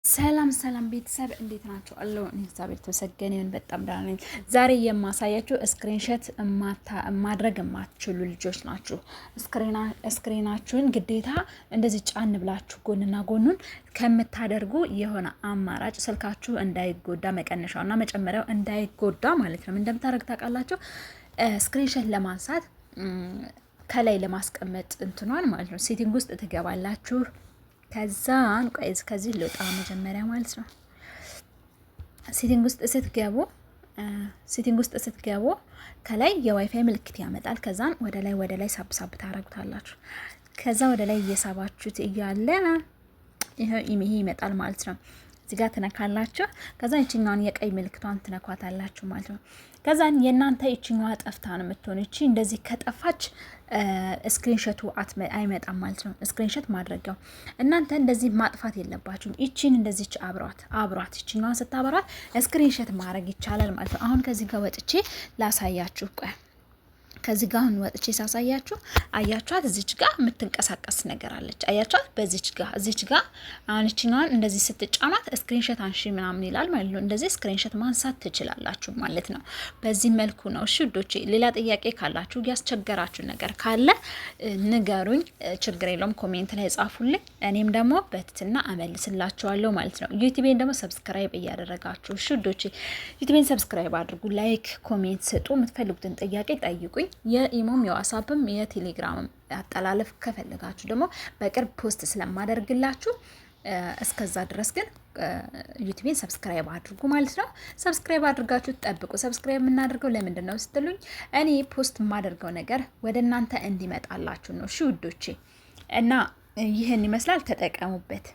ሰላም ሰላም ቤተሰብ፣ እንዴት ናቸው? አለው እኔ እግዚአብሔር የተመሰገነ ይሁን በጣም ደህና ነኝ። ዛሬ የማሳያችሁ screenshot ማድረግ የማትችሉ ልጆች ናችሁ። Screen ኣችሁን ግዴታ እንደዚህ ጫን ብላችሁ ጎንና ጎኑን ከምታደርጉ የሆነ አማራጭ ስልካችሁ እንዳይጎዳ፣ መቀነሻውና መጨመሪያው እንዳይጎዳ ማለት ነው። እንደምታደርግ ታውቃላችሁ። Screenshot ለማንሳት ከላይ ለማስቀመጥ እንትኗን ማለት ነው setting ውስጥ ትገባላችሁ። ከዛን ቆይ፣ ከዚህ ልውጣ መጀመሪያ ማለት ነው። Setting ውስጥ ስትገቡ ከላይ የዋይፋይ ምልክት ያመጣል። ከዛን ወደ ላይ ወደ ላይ ሳብ ሳብ ታረጉታላችሁ። ከዛ ወደ ላይ እየሳባችሁት እያለ ይሄ ይመጣል ማለት ነው። እዚህ ጋር ትነካላችሁ። ከዛ ይችኛዋን የቀይ ምልክቷን ትነኳታላችሁ ማለት ነው። ከዛን የእናንተ ይችኛዋ ጠፍታ ነው የምትሆን። ይቺ እንደዚህ ከጠፋች screenshot ኡ አይመጣም ማለት ነው። Screenshot ማድረጊያው እናንተ እንደዚህ ማጥፋት የለባችሁም። ይቺን እንደዚች አብሯት አብሯት፣ ይችኛዋን ስታበሯት screenshot ማድረግ ይቻላል ማለት ነው። አሁን ከዚህ ጋር ወጥቼ ላሳያችሁ። ቆይ፣ ከዚህ ጋር አሁን ወጥቼ ሳሳያችሁ አያችኋት? እዚች ጋር የምትንቀሳቀስ ነገር አለች። አያችኋት? በዚች ጋር፣ እዚች ጋር አሁን ይችኛዋን እንደዚህ ስትጫኗት screenshot አንሺ ምናምን ይላል ማለት ነው። እንደዚህ screenshot ማንሳት ትችላላችሁ ማለት ነው። በዚህ መልኩ ነው። እሺ ውዶቼ፣ ሌላ ጥያቄ ካላችሁ፣ ያስቸገራችሁ ነገር ካለ ንገሩኝ። ችግር የለውም። Comment ላይ ጻፉልኝ። እኔም ደግሞ በትህትና አመልስላችኋለሁ ማለት ነው። ዩቲዩቤን ደግሞ subscribe እያደረጋችሁ፣ እሺ ውዶቼ፣ ዩቲዩቤን subscribe አድርጉ፣ like፣ comment ስጡ። የምትፈልጉትን ጥያቄ ጠይቁኝ። የኢሞም፣ የዋትስአፕም፣ የቴሌግራምም አጠላለፍ ከፈለጋችሁ ደግሞ በቅርብ post ስለማደርግላችሁ እስከዛ ድረስ ግን ዩቲዩቤን subscribe አድርጉ ማለት ነው። Subscribe አድርጋችሁ ጠብቁ። Subscribe የምናደርገው ለምንድን ነው ስትሉኝ እኔ post የማደርገው ነገር ወደ እናንተ እንዲመጣላችሁ ነው። እሺ ውዶቼ፣ እና ይህን ይመስላል። ተጠቀሙበት።